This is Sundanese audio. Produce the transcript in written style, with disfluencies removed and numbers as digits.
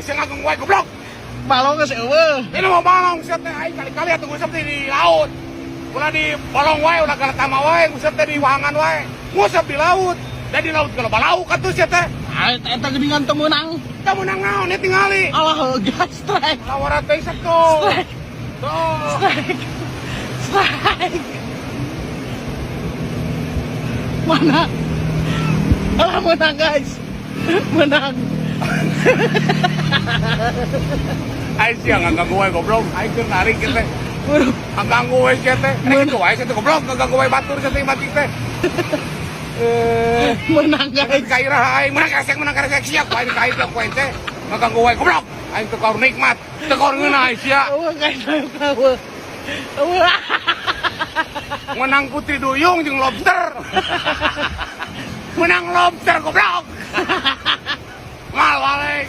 Sia ngaganggu wae, goblok. Balong geus euweuh. Ini mau balong sia teh, aing kali-kali atuh nguseup teh di laut. Ulah di bolong wae, ulah galatama wae, nguseup teh di wahangan wae. Nguseup di laut. Da di laut kalau balauk atuh sia teh. Ah, eta geuningan teu meunang. Teu meunang naon ieu tingali. Alah, gas strike. Lawara teh isep tuh. Strike. Tuh. Strike. Strike. Mana? Alah, menang, guys. Menang. Aing sia ngaganggu wae, goblok. Aing keur narik kieu teh. Waduh. Ngaganggu wae sia teh. Rek kitu wae sia teh, goblok, ngaganggu wae batur sia teh mati teh. Eh, Menang, guys. Kairah aing menang karesek, menang karesek sia ku aing kait ku aing teh. Ngaganggu wae, goblok. Aing teu kaur nikmat, teu kaur ngeunah aing sia. Euweuh, guys, euweuh. Euweuh. Menang putri duyung jeung lobster. Menang lobster, goblok. Mal balik.